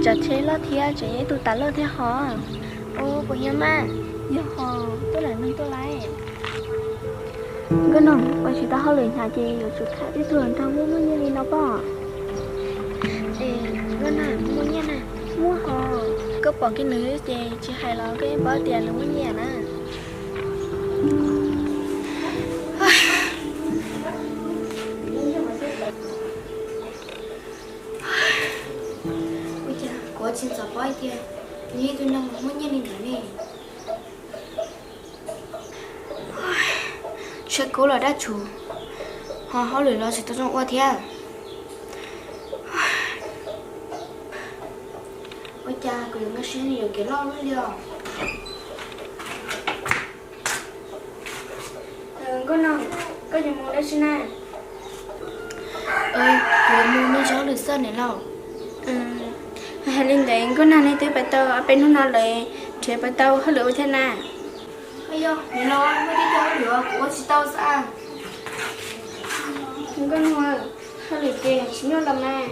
Tsam tsheb loj thiab tseem yog ib tug tas loj thiab hos. Ua puas yog mas? Yog hos, tuaj lam neeg tuaj laiv. Nkauj Noog, ua tsis tau hauj lwm hnyav ces yuav tsum tham tej tug hluas nraug muaj muaj nyiaj li no pob. Es Nkauj Noog, muaj nyiaj na? Muaj hos. Koj pom kiag nws ces tsis hais los koj yeej paub tias nws muaj nyiaj na. Ua cas kuv tsis txawj paub tias nws yog ib tug neeg muaj nyiaj li ntawd ne? Tshaib kub los dab tshuv, ho hauj lwm los tsis tau zoo ua thiab. Ua cas kuv yuav nkag siab nws yuav kev loj luaj li os. Nkauj Noog, koj yuav mus dab tsi na? Kuv yuav mus noj hauj lwm xwb niam laus. Hais li ntawd Nkauj Noog, nej twb pais tau ob peb hnub no lawm, nrhiav pais tau hauj lwm ua thiab na? Yog niam laus, muaj tej hauj lwm kuv ua tsis tau xwb. Nkauj Noog, hauj lwm ces tsis nyuaj los mas.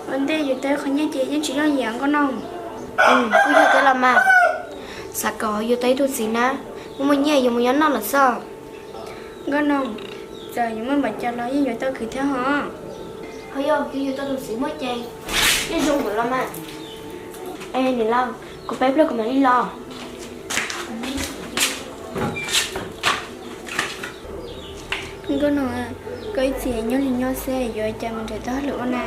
Ua ntej yuav tau qhov nyiaj ces yeej tsis yooj yim Nkauj Noog. Kuj yog thiab los mas, xav kom yuav tau ib tug txiv na, muaj muaj nyiaj yuav mus nyob noj lawm xwb. Nkauj Noog, txawm yuav muaj npaum cas los yeej yuav tau khwv thiab hos. Ho yog yuav tau tus txiv muaj ces yeej zoo npaum los mas. Es niam laus, kuv peb pliag kuv mam li los. Nkauj Noog, koj ib txhis nyob li nyob xwb yuav cas mus nrhiav tau hauj lwm ua na.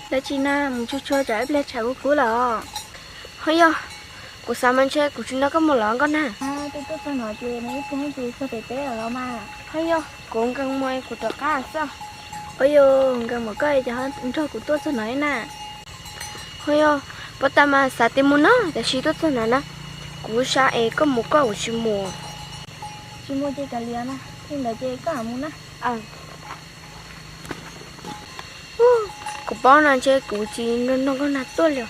Dab tsi na, mus tsuag tsuag tsam ib pliag tshav kub kub lawm. Ho yog, kuv xav mas ntshe kuv tsis nrog koj mus los Nkauj Nag. Twb tuaj txog no ces nws ib pliag ces txog pem teb los mas. Ho yog, kuv nkees mus kuv rov qab xwb. Ho yog, nkees mus koj ces nrog kuv tuaj txog no na. Ho yog, puas tas mas xav tias mus no tab sis tuaj txog no na. Kuv sab es koj mus koj, kuv tsis mus. Tsis mus ces kav liam na, li ntawd ces koj mus na. Kuv paub no ntshe kuv tsis nrog Nkauj Nag tuaj li.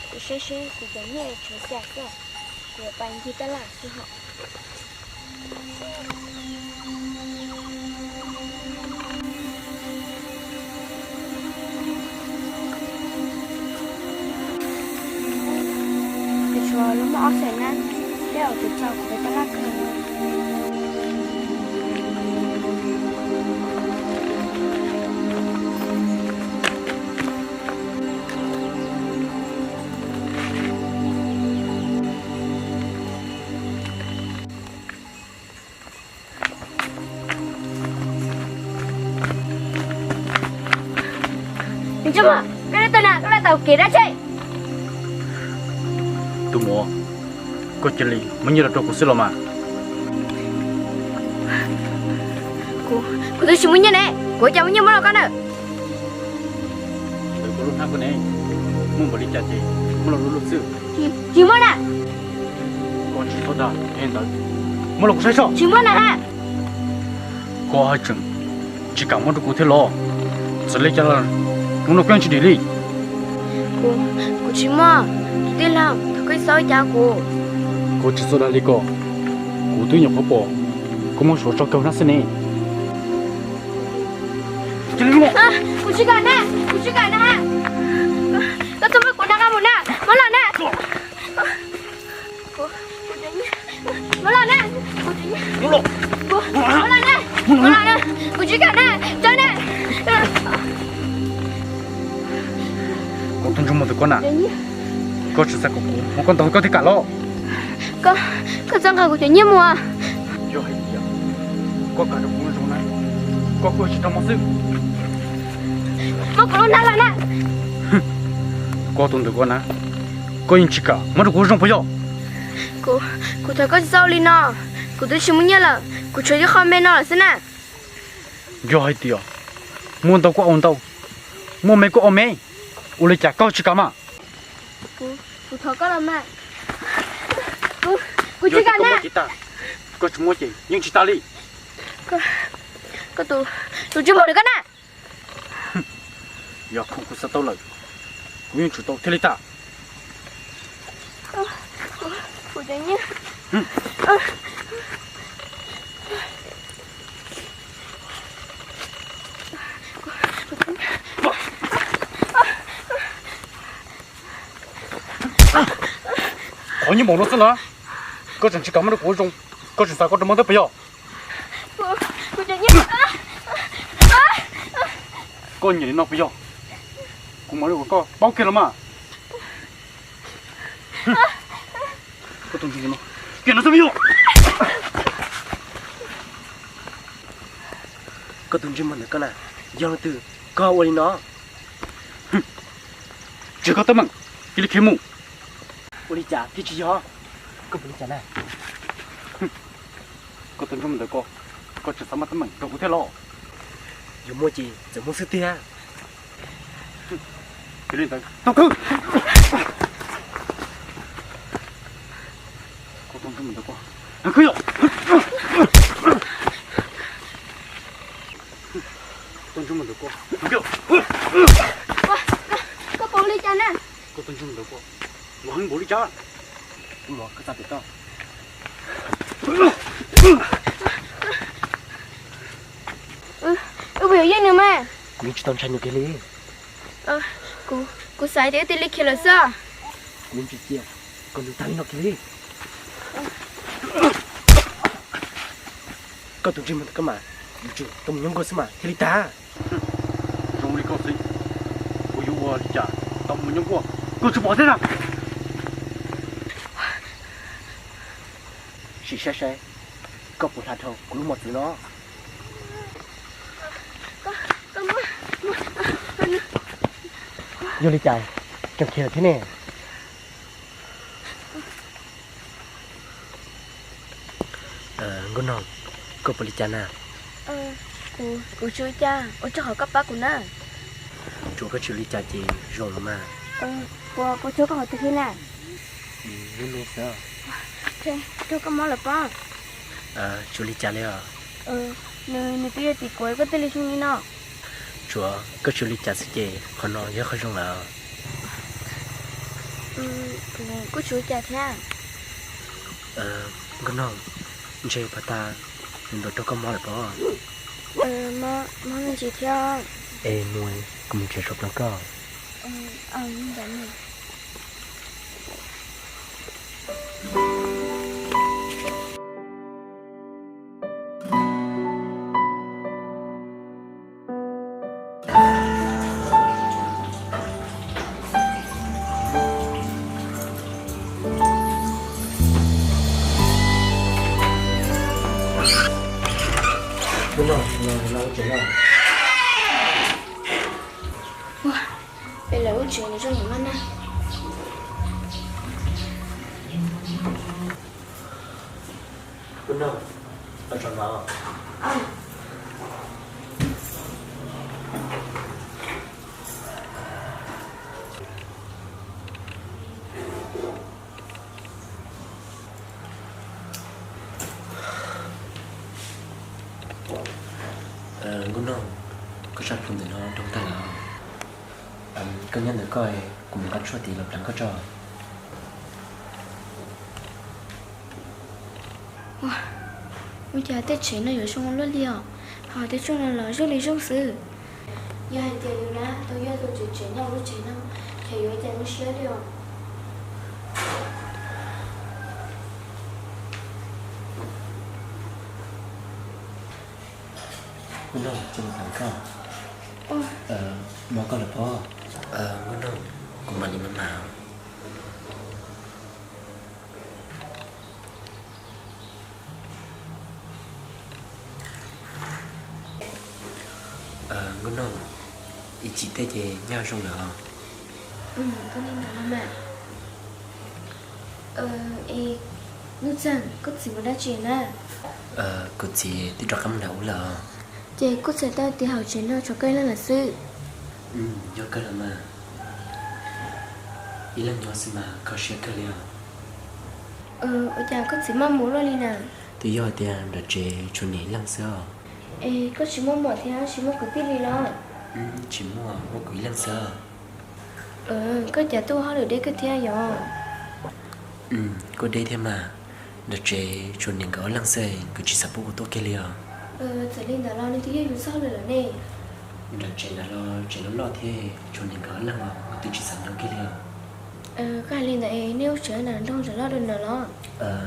Kuv saib seb kuv cov nyiaj tshuav cas xwb, kuv yuav pais ncig tab laj xwb hos. Kuv tshuav lub mob ob xees na, tej zaum twb txaus kuv pais tab laj kawg. Ntsej muag, koj laj tau na, koj laj tau kev dab tsi? Tus muam, koj cia li muab nyiaj los rau kuv xwb los mas. Kuv, kuv twb tsis muaj nyiaj ne, kuv cas muaj nyiaj muab rau koj na. Ntawm koj lub hnab koj ne, muaj npaum li cas ces muab los luaj luaj xwb. Tsis muaj na. Koj tsis txhob dag li ntawd, muab los kuv saib soj. Tsis muaj na. Koj haj tseem tsis kam muab rau kuv thiab los? Txawm li cas los hnub no koj yeej tsis dim li. Kuv, kuv tsis muaj. Tus tij laug, thov koj txhob ua cas kuv. Koj tsis txhob dag li ko, kuv twb nyuam qhuav pom koj muab suav tso kawg hnab xwb ne. Kuv tsis kam na, kuv tsis kam na. Koj txhob muab kuv nqa mus na, muab los na. Muab los na. Muab los na. Muab los na. Kuv tsis kam na. Tso na. Koj tus ntsej muag tus koj na, koj tsis xav kom kuv muab koj ntaus koj thiaj kam los? Koj, koj txhob nqa kuv cov nyiaj mus. Yog hais tias koj kam rau kuv zoo na, koj kuj tsis tau mob xwb. Muab kuv lub hnab los na. Koj tus ntawm koj na, koj yeej tsis kam muab rau kuv zoo puas yog? Kuv, kuv thov koj txhob ua li no, kuv twb tsis muaj nyiaj lawm, kuv tshuav ib qho me no lawm xwb na. Yog hais tias muaj ntau koj ua ntau, muaj me koj ua me, ua li cas koj tsis kam mas? Kuv, kuv thov koj los mas. Kuv, kuv tsis kam na. Koj tsis muab ces yeej tsis tas li. Koj, Tus ntsej muag ntawm koj na. Yog khoom kuv xav tau lawm, kuv yeej tsum tau thiaj li tag. Qhov nyob npaum no xwb na, koj tseem tsis kam muab rau kuv ua zoo, koj tseem xav koj rau mob ntawd puas yog? Koj nyiam li no puas yog? Kuv mam li ua koj paub kiag los mas. Koj tus ntsej muag no, kiag no xwb puas yog? Koj tus ntsej muag ntawm koj na, yog leej twg koj ua li no? Tsis koj teeb meem, cia li khiav mus. Ua li cas thiaj tsis yog? Koj puas li cas na? Koj tus ntsej muag ntawm koj, koj tseem xav muaj teeb meem rau kuv thiab los? Yuav muaj ces txawm muaj xwb tiag. Cia li ntawd tau khawb. Koj tus ntsej muag ntawm koj, khawb yom. Koj tus ntsej muag ntawm koj, khawb yom. Koj puas li cas na? Koj tus ntsej muag ntawm koj, luag heev npaum li cas? Kuv luag koj txaj pem toj. Wb puas yuav yeej nws mas? Kuv yeej tsis tau ntshai nws kiag li. Kuv xav tias wb cia li khiav lawm xwb. Kuv yeej tsis cia kom nws tag li no kiag li. Koj tus ntsej muag ntawm koj mas, yuav tsum tau mus nyob nkuaj xwb mas thiaj li tag. Zoo li koj xwb, kuv yuav ua li cas tau mus nyob nkuaj, koj tsis pom thiab na. Sim saib saib, koj puas hla dhau kuv lub mos txwv no. Yog li cas, tseem khiav lawm thiab ne? Nkauj Noog, koj puas li cas na? Kuv tsis ua cas, ua tsaug qhov koj pab kuv na. Tsuas koj tsis ua li cas ces zoo los mas. Ua tsaug koj qhov twg thiab na? Lub me xwb. Tsuas koj mob lawm pob. Tsis ua li cas li os. Nws, nws twb yog tim kuv koj thiaj li zoo li no. Tsuas koj tsis ua li cas xwb ces qhov no yog qhov zoo lawm. Kuv kuj tsis ua cas thiab. Nkauj Noog, ntshe pov tas nws ntuas raug koj mob lawm pob. Mob me ntsis thiab. Es mus, kuv mus nrhiav suav pleev koj. Ua, peb lawv lub tsev nws zoo heev no na. Ua no, tau tso no. Nkauj Noog, koj tsab plhu ntawm no doog tag lawm. Koj nyob ntawm koj, kuv mus nqa tshuaj tid los pleev koj tso. Ua cas tej tsev no yuav zoo luaj li os, ho tej tshuaj no los zoo li zoo xwb. Yog hais tias yus nab tau yog tus tswv tsev nyob lub tsev no, ces yuav cas zoo siab li os. Nkauj Noog, tso mus pleev koj. Mob koj lawm pob? Nkauj Noog, kuv mam li maj mam. Nkauj Noog, ib chim tej ces nyaj zoo lawm os. Nuj Txeeg, koj txiv mus dab tsi na? Kuv txiv twb rov qab mus nram ub lawm os. Ces kuj txhais tau tias hauv tsev no tshuav koj ib leeg lawm xwb. Yog kawg los mas. Ib leeg nyob xwb mas kho siab kawg li os. Ua cas koj txiv maj mus luaj li na? Twb yog tias nram tsev tshuav niam ib leeg xwb os. Es koj tsis muaj muam thiab tsis muaj kwv tij li los? Tsis muaj, muaj kuv ib leeg xwb. Koj cas tuaj hauj lwm deb kawg thiab yom? Kuj deb thiab mas. Nram tsev tsuas niam nkawd ob leeg xwb, nkawd tsis xav pub kuv tuaj kiag li os. Txawm li ntawd los nws twb yog yus txoj hauj lwm lawm ne. Nram tsev ntawd los tsev loj loj thiab, tsuas niam nkawd ob leeg os, nkawd twb tsis xav nyob kiag li os. Koj hais li ntawd es nej ua tsev nram nroog tsev loj dua ntawm los?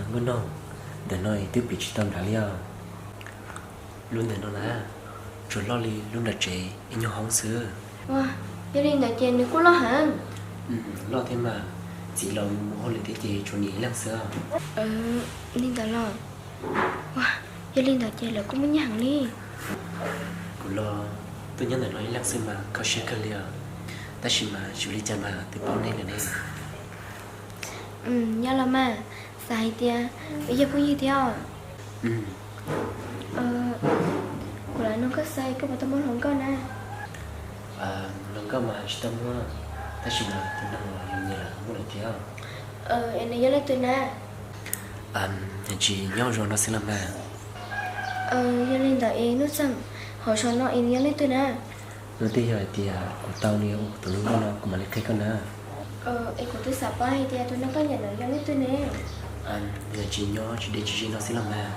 Nkauj Noog, ntawm no twb piv tsis tau nrad li os. Lub ntawm no na, tsuas loj li lub nram tsev ib nyuag hoob xwb. Yog li ntawd ces nws kuj loj heev. Loj thiab mas, txiv laus mus hauj lwm thiab ces tshuav niam ib leeg xwb. Li ntawd los, yog li ntawd ces lawv kuj muaj nyiaj heev li. Kuv los tuaj nyob ntawm no ib leeg xwb mas kho siab kawg li os. Tab sis mas tsis ua li cas mas twb paub nej lawm ne. Yog los mas, xav hais tias wb yog phooj ywg thiab os. Kuv lam nug koj xwb, koj puas tau muaj hluas nkauj na? Hluas nkauj mas tsis tau muaj, tab sis mas tus neeg uas yus nyiam lawm muaj lawm thiab. Es nws yog leej twg na? Tsis nyob zos no xwb los mas. Yog li ntawd es hnub txeeg hauv zos no es nws yog leej twg na? Hnub twg yog hais tias kuv tau nws ua kuv tus hluas nkauj no kuv mam li qhia koj na. Es kuv twb xav paub hais tias tus neeg koj nyiam lawm yog leej twg ne? Nws tsis nyob tsis deb tsis ze no xwb los mas.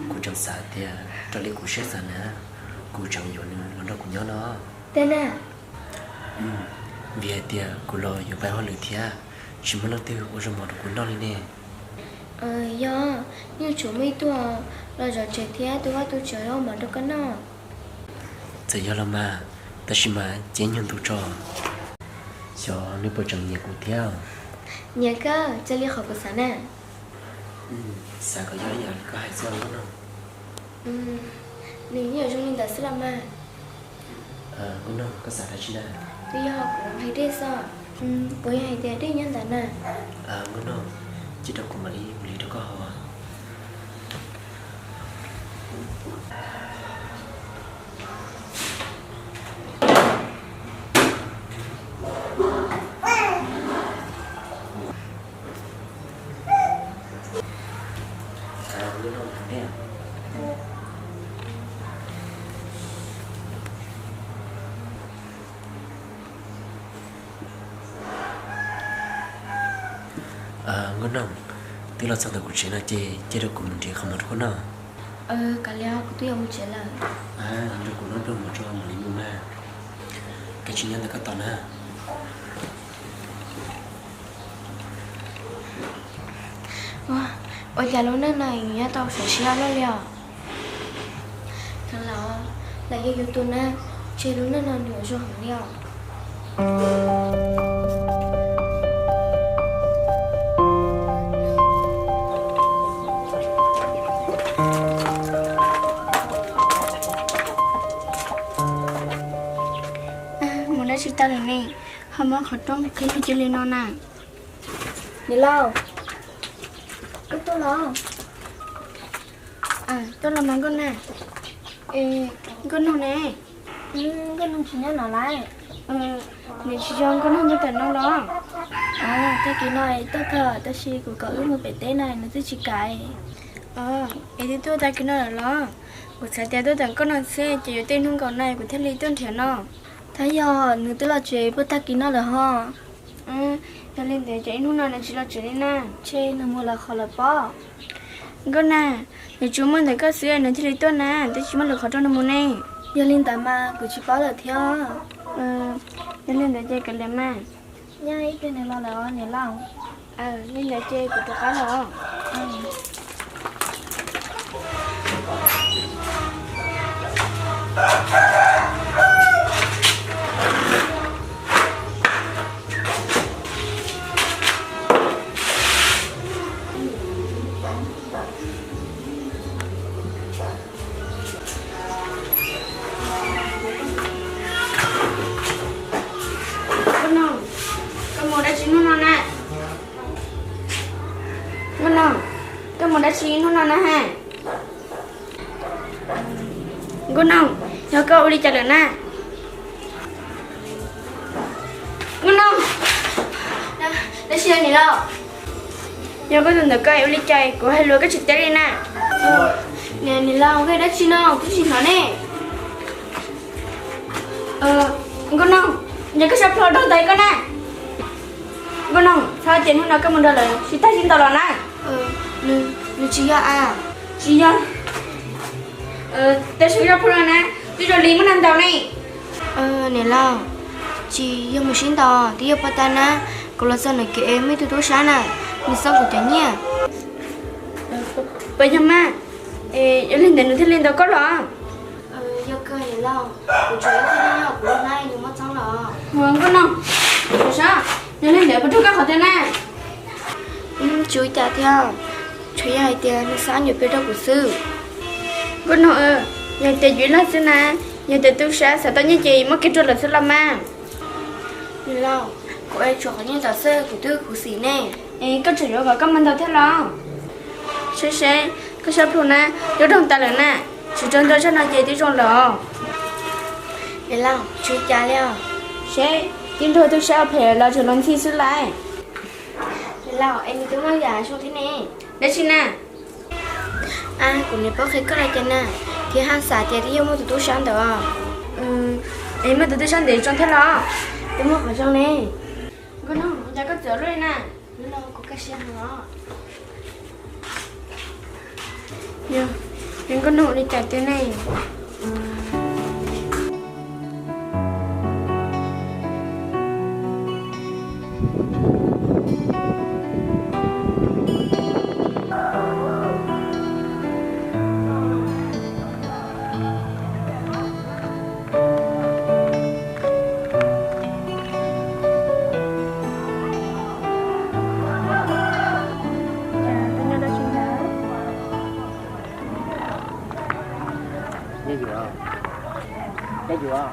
Kuv tseem xav tias raws li kuv siab xav na, kuv tseem yuav nws los nrog kuv nyob no. Tej na. Vim hais tias kuv los yuav pib hauj lwm thiab, tsis muaj leej twg ua zaub mov rau kuv noj li ne. Yog, yeej tsuas muaj ib tug los zov tsev thiab tu vaj tu tsev ua mov rau koj noj. Txawm yog los mas, tab sis mas cia ib nyuag ntu tso, xyov nws puas tseem nyiam kuv thiab. Nyiam kawg, raws li qhov kuv xav na. Xav kom yog ib yam li koj hais xwb Nkauj Noog. Nws yeej yuav zoo li ntawd xwb los mas. Nkauj Noog, koj xav dab tsi na? Twb yog kuv hais dej xwb. Puas yog hais tias dej nyob ntawd na? Nkauj Noog, cia rau kuv mam li ua li rau koj haus. Nkauj Noog, twb los txog ntawm kuv tsev no ces cia rau kuv mus nrhiav qhov muag rau koj noj. Kav liam, kuv twb yuav mus tsev lawm. Rau kuv noj nrog mus tso mam li mus mas. Koj tsis nyob ntawm koj tos na. Ua cas lub neej no nyob tau xyov siab luaj li os. Kheev lam, lam yog yus tus na, ntshe lub neej no nws yuav zoo heev li os. Mus dab tsi tau lawm ne? Ho muab qhov rooj qhib lug cia li no na. Niam laus, koj tuaj los? Tuaj los mas Nkauj Noog. Nkauj Noog ne? Nkauj Noog tsis nyob no lawm. Nws tsis yog Nkauj Noog tuaj tawm no los? Tag kis no tuaj tag, tab sis kuv kom wb mus pem teb na nws twb tsis kam. Es twb tuaj tag kis no lawm los? Kuv xav tias tuaj tawm Nkauj Noog xwb ces yuav tej hnub nkaus na kuv thiaj li tuaj nrhiav no. Tab yog nws twb los tsev puag tag kis no lawm ho. Yog li ntawd ces ib hnub no nws tsis los tsev li na. Ntshe nws mus lawm qhov lawm pob. Nkauj Noog, nws tsuas muaj ntawm koj xwb nws thiaj li tuaj na, twb tsis muaj lwm qhov rau nws mus ne. Yog li ntawd mas kuv tsis paub lawm thiab. Yog li ntawd ces kav liam mas. Nyob ib pliag nws los lawm os niam laus. Li ntawd ces kuv rov qab los. Nkauj Noog, koj mus dab tsi hnub no na? Nkauj Noog, koj mus dab tsi hnub no na ha? Nkauj Noog, yog koj ua li cas lawm na? Nkauj Noog, dab tsi niam laus? Yog koj tus ntawm koj ua li cas kuv hais lus koj tsis teb li na. Niam, niam laus, koj dab tsi no kuv tsis hnov ne. Nkauj Noog, yog koj sab plhu rau ntawd koj na. Nkauj Noog, txhob tias hnub no koj mus nrog lawv sib tag sib ntaus los na. Nws tsis yog a. Tsis yog. Tab sis sab plhu no na, twb zoo li muaj neeg ntaus ne. Niam laus, tsis yog mus sib ntaus, twb yog poj tab na, kuv los txog nram kev muaj ib tug tub sab na, nws xauj kuv cov nyiaj. Puas yog mas? Yog li ntawd nws thiaj li ntaus koj los? Yog kawg niam laus, kuv tsuas yog thiaj li nyob kuv lub hnab nws muab txeeb los. Nkauj Noog, sav, yog li ntawd puas raug koj qhov twg na? Tsis ua cas thiab, tsuas yog hais tias nws xa nyuam pes rau kuv xwb. Nkauj Noog, yog tias yus ib leeg xwb na, yog tias tub sab xav tau nyiaj ces muab kiag rau lawv xwb los mas. Niam laus, kuv ua tsuas qhov nyiaj ntawd xwb kuv twb khuv xim ne. Es koj tseem yuav kom koj mus ntaus thiab los? Seb seb, koj sab plhu na, yuav raug tas lawm na, tsis raug ntaus zaj no ces twb zoo lawm os. Niam laus, tsis ua cas li os. Seb, tib nrog tub sab phem los tseem los ntxhi xwb lauj. Niam laus, es nws twb muaj yam zoo thiab ne. Dab tsi na? A, kuv niam paub qhia koj los cas na, thiab haj xam tias twb yog muaj tus tub sab ntawd. Es muaj tus tub sab ntawd zoo thiab los? Twb muaj qhov zoo ne. Nkauj Noog, ua cas koj txawv luaj li na? Hnub no kuv kaj siab heev os. Yog, Nkauj Noog ua li cas tiag ne? Dab tsi na?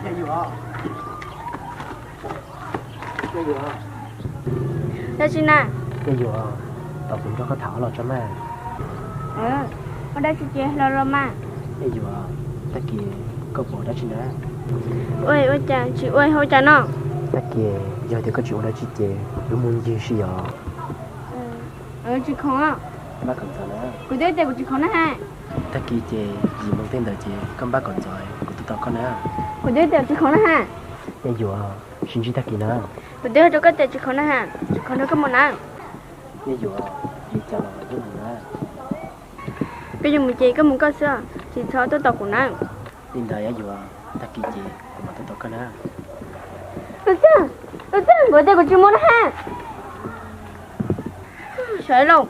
Dab tsi na? Dab tsi na? Dab tsi na? Dab tsi na? Tos kuv nrog koj tham ob los tso mas. Ua dab tsi ces los los mas. Dab tsi na? Tag kis koj puas ua dab tsi na? Ua, ua cas tsis ua, ua cas no? Tag kis yog tias koj tsis ua dab tsi ces wb mus ncig si os. Tsis khoom. Npaj kom ntxov na. Kuv twb tias kuv tsis khoom na ha. Tag kis ces yim moo tej ntawd ces koj npaj kom ntxov kuv tuaj tos koj na. Kuv twb tias tsis khoom na ha. Dab tsi na? Sib ntsib tag kis na. Kuv twb hais rau koj tias tsis khoom na ha, tsis khoom nrog koj mus na. Dab tsi na? Li cas los wb mus na. Koj yuav mus ces koj mus koj xwb, tsis txhob tuaj tos kuv na. Li ntawd dab tsi na? Tag kis ces kuv mam tuaj tos koj na. Ua txaj, ua txaj, kuv tias kuv tsis mus na ha. Sawv lauj,